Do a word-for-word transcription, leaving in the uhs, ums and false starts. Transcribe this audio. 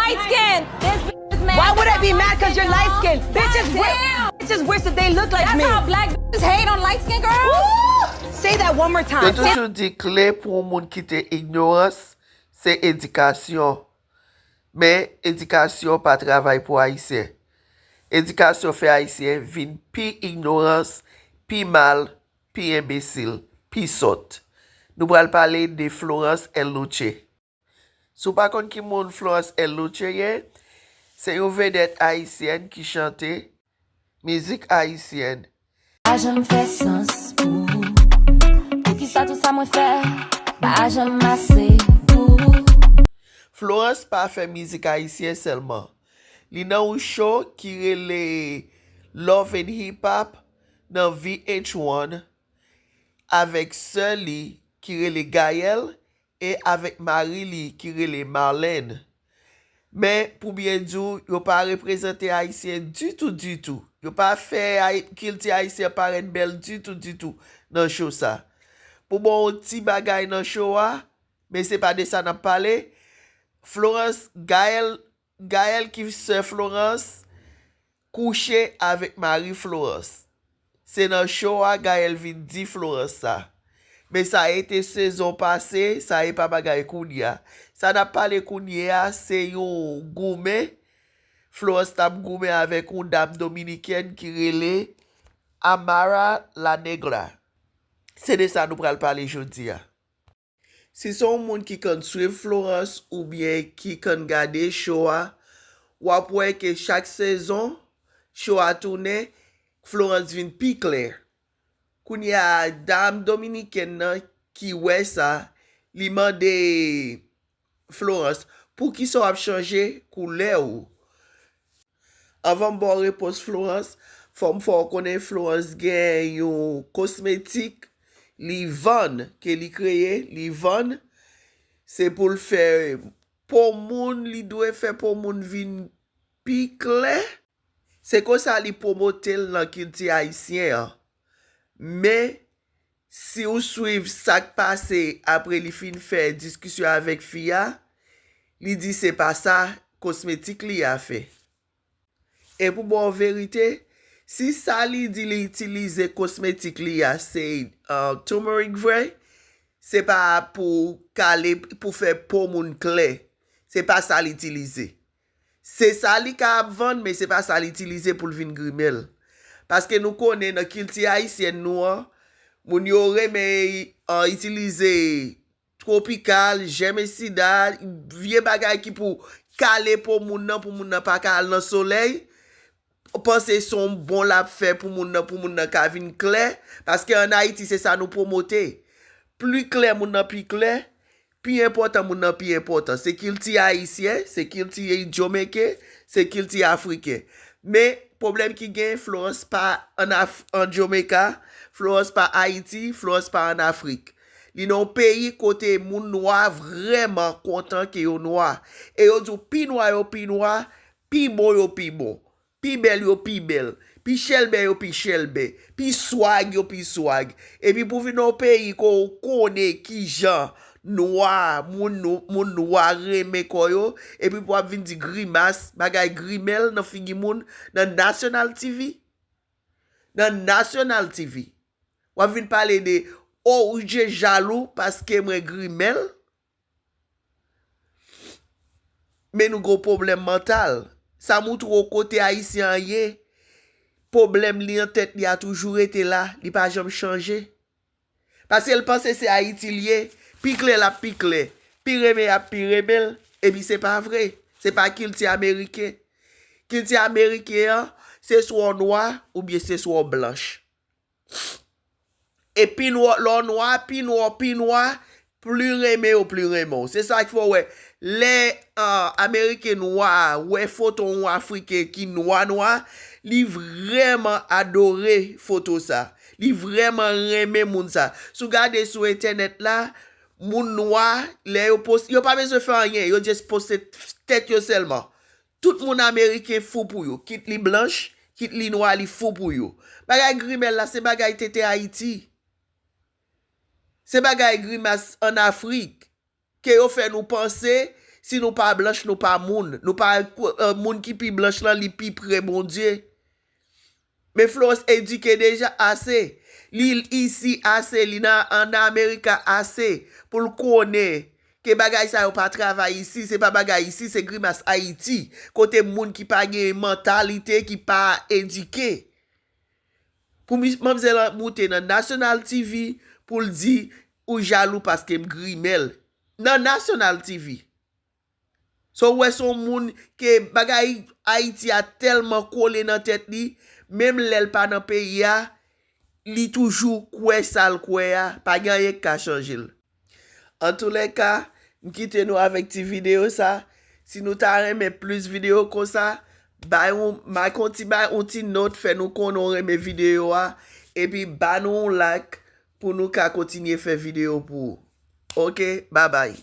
Light skin. This bitch is mad. Why would I be mad because you're light skinned? Bitches, Goddamn. Bitches wish that they look like That's me. How black bitches hate on light skin girls. Ooh, say that one more Yo time. toujou di kle pou yon moun kite ignorans se edikasyon. Men edikasyon pa travay pou Ayisyen. Edikasyon fè Ayisyen vin pi ignorans, pi mal, pi enbesil, pi sòt. Nou pral pale de Florence L. Louche. Si w pa konn ki moun Florence L. Louche ye, se yon vedèt ayisyèn ki chante mizik ayisyèn. Pa janm fè sans pou ou. Poukisa tout sa mwen fè pa janm ase pou ou? Florence pa fè mizik ayisyen sèlman. Li nan yon show ki rele Love and Hip Hop nan V H one avèk sè li ki rele Gaëlle e avèk mari li ki rele Marlène. Men, pou byen di w, yo pa reprezante Ayisyen ditou, ditou. Yo pa fè Ay- kilti ayisyen parèt bèl ditou, ditou nan show sa. Pou bon yon ti bagay nan show a, men se pa de sa n ap pale. Florence, Gaëlle, Gaëlle ki sè Florence, kouche avèk mari Florence. Se nan show a Gaëlle vin di Florence sa. Men sa e te sezon pase, sa e pa bagay kounye a. Sa n ap pale kounye a, se yon goumen. Florence t ap goumen avèk yon dam dominikèn ki rele Amara La Negra. Se de sa nou pral pale jodi a. Si se yon moun ki konn swiv Florence oubyen ki konn gade show a, w ap wè ke chak sezon show a tounen, Florence vin pi klè. Kounye a, dam dominikèn nan ki wè sa, li mande Florence, poukisa w ap chanje koulè w? Anvan m ba w repons Florence, fò m fè w konnen Florence gen yon kosmetik li vann, ke li kreye, li vann. Se pou l fè po moun, li dwe fè po moun vin pi klè. Se konsa li pwomote l nan kilti ayisyen an. Men, si w swiv sa k pase apre li fin fè diskisyon avèk fi a, li di se pa sa kosmetik li a fè. E pou ba w verite, si sa li di li itilize kosmetik li a se uh, turmeric vre, se pa pou kale, pou fè po moun klè. Se pa sa li itilize. Se sa li ka ap vann, men se pa sa li itilize pou l vin grimè l. Paske nou konnen nan kilti ayisyèn nou an, moun yo renmen an itilize twopikal, jèmesida, vye bagay ki pou kale po moun nan, pou moun nan pa ka al nan solèy. Panse se yon bon l ap fè pou moun nan, pou moun nan ka vin klè. Paske ann Ayiti, se sa nou pwomote. Pli klè moun nan pi klè, pi enpòtan moun nan pi enpòtan. Se kilti ayisyen, se kilti jomenken, se kilti afriken. Men, pwoblèm ki gen, Florence pa ann Af, ann Jomenka, Florence pa Ayiti, Florence pa ann Afrik. Li nan yon peyi kote moun nwa vrèman kontan ke yo nwa. E yo di w pi nwa yo pi nwa, pi bon yo pi bon. Pi bèl yo pi bèl, pi chèlbè yo pi chèlbè, pi swag yo pi swag. Epi pou vin nan yon peyi ke w konnen kijan nwa, moun, moun nwa renmen kò yo, epi pou w ap vin di grimas, bagay grimè l nan figi moun, nan National T V. Nan National T V. W ap vin pale de, oh, ou je jalou paske mwen grimè l? Men nou gen pwoblèm mantal. Sa moutre w kote ayisyen an ye. Pwoblèm li nan tèt li a toujou rete la, li pa janm chanje. Paske l panse se Ayiti l ye, pi klè l ap pi klè, pi renmen y ap pi renmen l, epi se pa vre. Se pa kilti ameriken. Kilti ameriken an, se swa w nwa oubyen se swa w blanch. E pi nwa, lè w nwa, pi nwa, pi nwa, pli renmen yo, pli renmen w. Se sa k fè w wè, lè uh, Ameriken nwa a wè foto yon Afriken ki nwa nwa, li vrèman adore foto sa. Li vrèman renmen moun sa. Si w gade sou entènèt la, moun nwa, lè yo poste, yo pa bezwen fè anyen, yo just poste tèt yo sèlman. Tout moun ameriken fou pou yo. Kit li blanch, kit li nwa, li fou pou yo. Bagay grimè l la, se bagay tenten Ayiti. Se bagay grimas ann Afrik. Ke yo fè nou panse, Si nou pa blanch, nou pa moun. Nou pa, euh, moun ki pi blanch lan, li pi pre Bondye. Men Florence edike deja ase. Li isi ase, li nan, ann Amerika ase pou l konnen ke bagay sa yo pa travay isi, se pa bagay isi, se grimas Ayiti. Kote moun ki pa gen mantalite, ki pa edike. Pou mi- manmzèl lan moute nan National T V pou l di ou jalou paske m grimèl. Nan National T V. So, w wè se yon moun ke bagay Ayiti a tèlman kole nan tèt li, menm lè l pa nan peyi a, li toujou kwè sa l kwè a, pa gen anyen k ka chanje l. Antoulèka, m kite nou avèk ti videyo sa. Si nou ta renmen plis videyo konsa, bay yon, make yon ti bay, yon ti nòt, fè nou konnen w renmen videyo a, epi ba nou yon like pou nou ka kontinye fè videyo pou ou. Oke, babay.